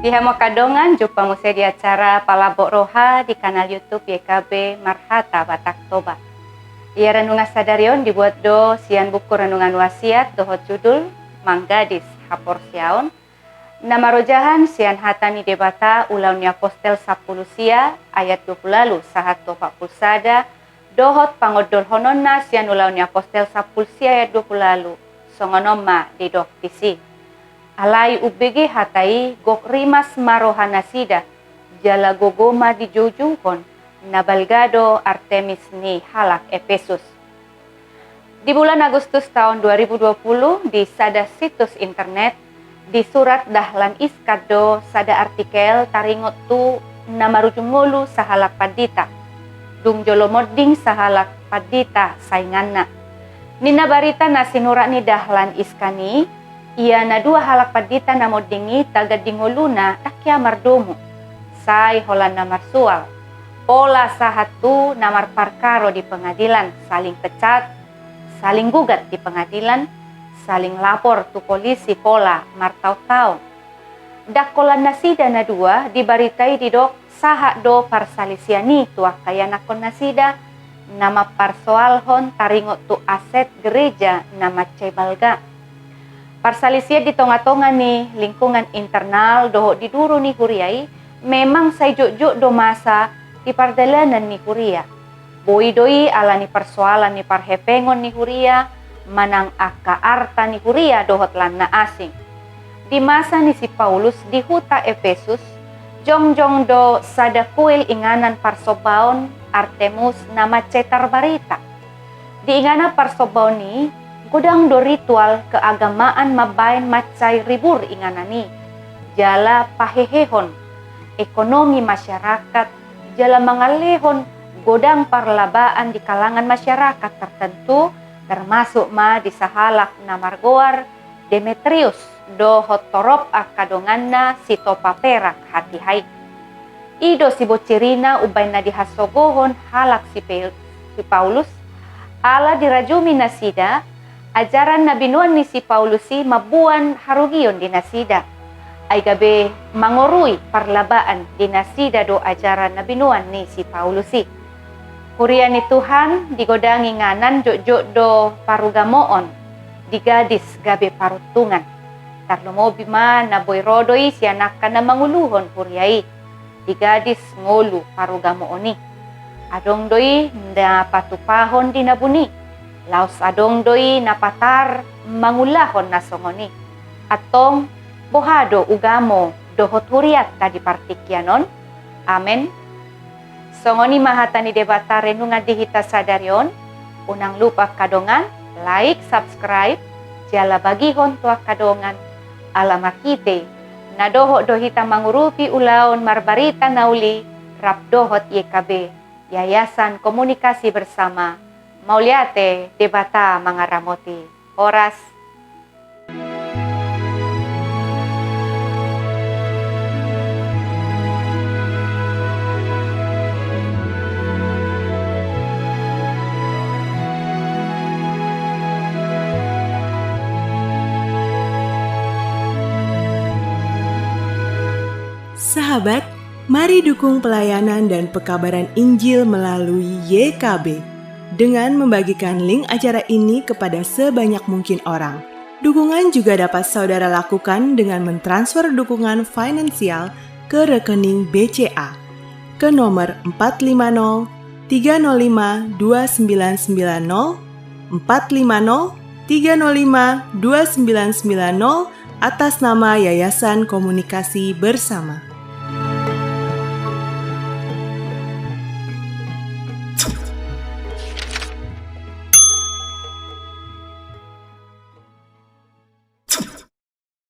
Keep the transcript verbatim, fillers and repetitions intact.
Di hamu angka dongan, jumpa muse di acara Palambok Roha di kanal YouTube Y K B Marhata Batak Toba. Ia renungan sadari on dibuat do sian buku Renungan Wasiat dohot judul Manggadis Haporseaon, na marojahan sian hata ni Debata, Ulaon ni Apostel sampulu sia ayat dua pulu ualu sahat tu opat pulu sada, dohot pangondolhononna sian Ulaon ni Apostel sampulu sia ayat dua pulu ualu, songon on ma didok disi. Alai umbege hata i gok rimas ma rohanasida, jala gogo ma dijoujouhon, na balga do Artemis ni halak Epesus. Di bulan Agustus taon dua ribu dua puluh, di sada situs internet, disurat dahlan Iskan do sada artikel taringot tu na marujung ngolu sahalak pandita. Dung jolo monding sahalak pandita sainganna. Ninna barita na sinurat ni dahlan Iskan i, ia na dua halak pandita na monding i tagan di ngoluna ndang hea mardomu. Sai holan na marsoal. Pola sahat tu na marparkaro di pengadilan, saling pecat, saling gugat di pengadilan, saling lapor tu polisi pola martaon-taon. Ndang holan nasida na dua, di barita i didok sahat do parsalisian i tu angka ianakkon nasida, na mamparsoalhon taringot tu aset gereja na mansai balga. Parsalisian di tonga-tonga ni lingkungan internal dohot di duru ni huria i memang sai jotjot do masa di pardalanan ni huria. Boi do i ala ni parsoalan ni parhepengon ni huria, manang angka arta ni huria dohot lan na asing. Di masa ni si Paulus di huta Epesus, jongjong do sada kuil inganan parsombaon Artemus na mansai tarbarita. Di inganan parsombaon i, godang do ritual keagamaan mambaen mansai ribur inganan i, jala pahehehon ekonomi masyarakat, jala mangalehon godang parlabaan di kalangan masyarakat tertentu, termasuk ma di sahalak na margoar Demetrius dohot torop angka donganna sitopa perak hatiha i. I do siboncirina umbaen na dihasogohon halak si Pe-, si Paulus, ala dirajumi nasida, ajaran na binoan ni si Paulus i mamboan harugion di nasida. Ai gabe mangorui parlabaan di nasida do ajaran na binoan ni si Paulus i. Huria ni Tuhan, di godang inganan jotjot do parugamoon, di gadis gabe paruntungan. Tarlumobi ma na boi ro do i sian angka na manguluhon huria i, di gadis ngolu parugamoon i. Adong do i na patupahon di na buni, laos adong do i na patar mangulahon na songon i. Antong, boha do ugamo dohot hurianta di partingkian on? Amen. Songon i ma hata ni Debata renungan di hita sadari on. Unang lupa angka dongan, like, subscribe, jala bagihon tu angka dongan, ala marhite i na dohot do hita mangurupi ulaon marbarita na uli rap dohot Y K B, Yayasan Komunikasi Bersama. Mauliate, Debata mangaramoti. Horas. Sahabat, mari dukung pelayanan dan pekabaran Injil melalui Y K B dengan membagikan link acara ini kepada sebanyak mungkin orang. Dukungan juga dapat saudara lakukan dengan mentransfer dukungan finansial ke rekening B C A ke nomor empat lima nol tiga nol lima dua sembilan sembilan nol, empat lima nol tiga nol lima dua sembilan sembilan nol, atas nama Yayasan Komunikasi Bersama.